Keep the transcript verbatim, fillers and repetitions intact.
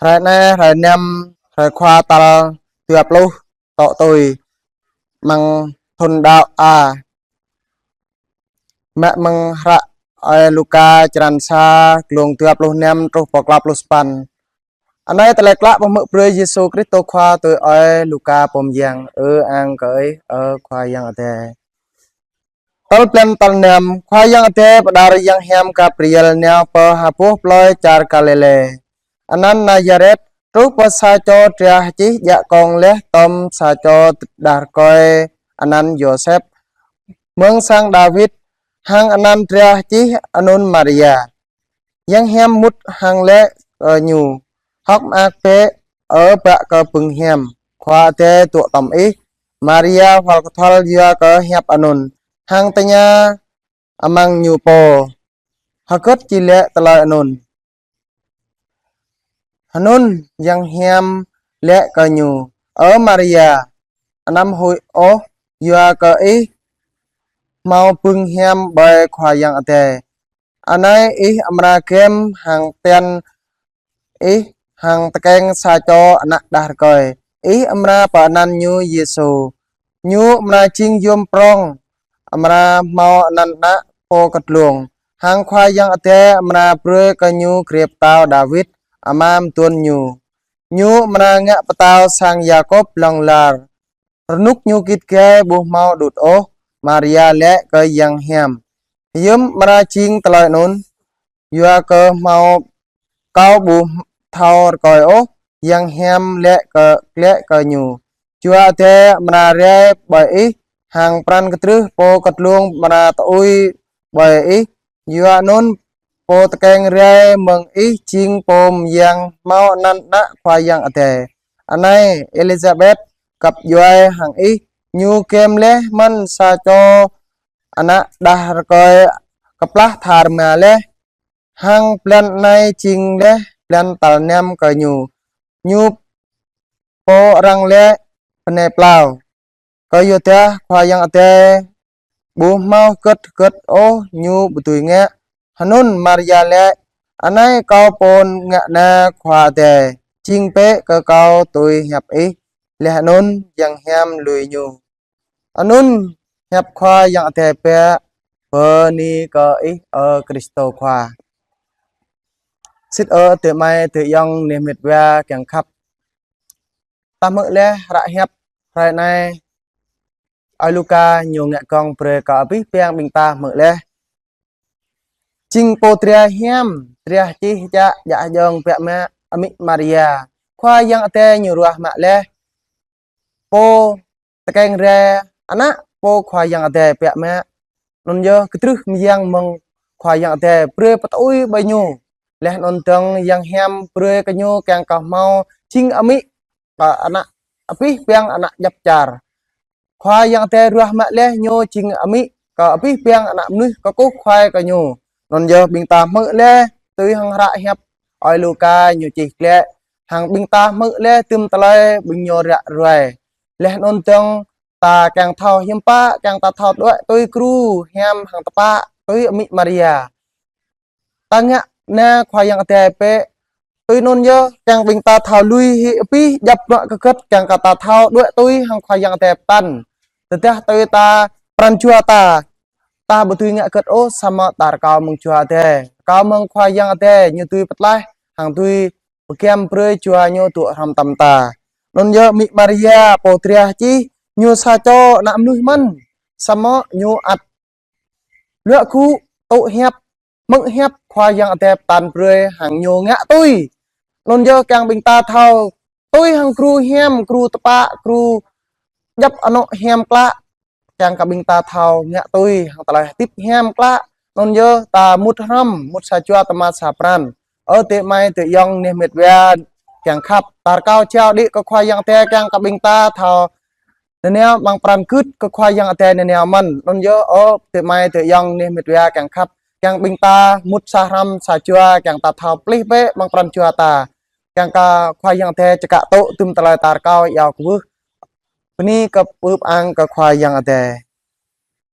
Hrơi anai, hrơi năm, hrơi khua tal dua pluh tŏ tui amăng thun đăo A. Mă amăng hră ơi Luka črăn sa, glông dua pluh năm truh pơ klâo pluh sapăn. Anai tơlơi klă pơhmư̆ brơi Yêsu Kristô Khua tui ơi Luka pô mơyang. Ơ ang kơ Ih, ơ Khua Yang Adai. Tơl blan tal năm, Khua Yang Adai pơđar yang hiam Gabriel nao pơ ha boh plơi čar Galilê, anăn Nazaret, truh pơ sa čô dra hơčih djă kông laih tơm sa čô đah rơkơi anăn Yôsep, mơ̆ng sang Dawid, hăng anăn dra hơčih anŭn Maria. Yang hiam mŭt hăng laĭ kơ ñu: Hơ̆k mơak bĕ, ơ bă kơ bưng hiam, Khua Adai dŏ tŏm ih. Maria hual kơthâo yua kơ hiăp anŭn, hăng tơña amăng ñu pô: Hơgĕt či laĭ tơlơi anŭn? Anŭn yang hiam laĭ kơ ñu: Ơ Maria, anăm huĭ ôh, yua kơ ih hmâo bưng hiam ƀơi Khua Yang Adai. Anai ih amra gem hăng tian ih hăng tơkeng sa čô ană đah rơkơi. Ih amra pơanăn ñu Yêsu. Ñu amra jing yôm prong, amra hmâo anăn ană pô kơdlông. Hăng Khua Yang Adai amra brơi kơ ñu grê pơtao Dawid, ama mơduôn ñu. Ñu amra ngă pơtao sang Yakôb hlŏng lar. Rơnŭk ñu git gai ƀu hmâo đŭt ôh. Maria laĭ kơ yang hiam: Hiư̆m amra jing tơlơi anŭn, yua kơ hmâo kâo ƀu thâo rơkơi ôh? Yang hiam laĭ kơ, laĭ kơ ñu: Jua Adai amra rai ƀơi ih, hăng pran kơtrưh pô kơdlông amra tơui ƀơi ih. Yua anŭn pô tơkeng rai mơ̆ng ih jing pô mơyang, hmâo anăn ană Khua Yang Adai. Anai Êlisabet găp djuai hăng ih, ñu gem laih mơ̆n sa čô ană đah rơkơi kơplah tha rơma laih. Hăng blan anai jing laih blan tal năm kơ ñu. Ñu pô arăng laĭ bơnai plao. Kơyua dah Khua Yang Adai ƀu hmâo hơgĕt hơgĕt ôh ñu ƀu dưi ngă. Anŭn Maria laĭ: Anai kâo pô ngă na Khua Adai, jing bĕ kơ kâo tui hiăp ih. Laih anŭn yang hiam lui ñu. Anŭn hiăp Khua Yang Adai biă. Bơni kơ Ih, ơ Kristô Khua. Sĭt ơ adơi amai adơi ayŏng neh met wa kiăng khăp. Ta hmư̆ laih hră hiăp hrơi anai, ơi Luka ñu ngă gơ̆ng brơi kơ abih bang ƀing ta hmư̆ laih. Jing pô dra hiam, dra hơčih čă, djă hơjơ̆ng biă mă, amĭ Maria, Khua Yang Adai ñu ruah mă laih. Pô tơkeng rai ană pô Khua Yang Adai biă mă. Anŭn yơh kơtrưh mơyang mơ̆ng Khua Yang Adai brơi pơtơui ƀơi ñu. Laih anŭn dơ̆ng yang hiam brơi kơ ñu kiăng kơ hmâo jing amĭ kơ ană, abih bang ană djŏp čar. Khua Yang Adai ruah mă laih ñu jing amĭ kơ abih bang ană mơnuih kơkuh kuai kơ ñu. Anŭn yơh ƀing ta hmư̆ laih tui hăng hră hiăp ơi Luka ñu čih glaĭ. Hăng ƀing ta hmư̆ laih tơm tơlơi ƀing ñu ră ruai. Laih anŭn dơ̆ng ta kiăng thâo hiư̆m pă, kiăng ta thâo đuaĭ tui gru hiam hăng tơpă tui amĭ Maria. Ta ngă na Khua Yang Adai bĕ. Tui anŭn yơh, kiăng ƀing ta thâo lui hĭ abih djŏp bruă hơgĕt kiăng kơ ta thâo đuaĭ tui hăng Khua Yang Adai pơtăn. Tơdah tui ta pran jua ta, ta ƀu dưi ngă hơgĕt ôh, samơ̆ ta rơkâo mơ̆ng Jua Adai, rơkâo mơ̆ng Khua Yang Adai, ñu dưi pơtlaih hăng dưi pơgiăm brơi jua ñu dŏ hrŏm tơm ta. Anŭn yơh amĭ Maria pô dra hơčih, ñu sa čô ană mơnuih mơ̆n, samơ̆ ñu ăt luă gŭ tŭ hiăp, hmư̆ hiăp Khua Yang Adai pơtăn brơi hăng ñu ngă tui. Anŭn yơh kiăng ƀing ta thâo tui hăng gru hiam, gru tơpă, gru djŏp anŏ hiam klă. Kiăng kơ ƀing ta thâo ngă tui hăng tơlơi hơdip hiam klă. Anŭn yơh ta mŭt hrŏm, mŭt sa jua tơma sa pran. Ơ adơi amai adơi ayŏng neh met wa kiăng khăp. Ta rơkâo jao đĭ kơ Khua Yang Adai kiăng kơ ƀing ta thâo nanao amăng pran gưt kơ Khua Yang Adai nanao mơ̆n. Anŭn yơh, ơ adơi amai adơi ayŏng neh met wa kiăng khăp, kiăng ƀing ta mŭt sa hrŏm sa jua, kiăng ta thâo plih bĕ amăng pran jua ta. Kiăng kơ Khua Yang Adai čơkă tŭ tơm tơlơi ta rơkâo iâu kwưh. Bơni kơ pơpŭ ang kơ Khua Yang Adai.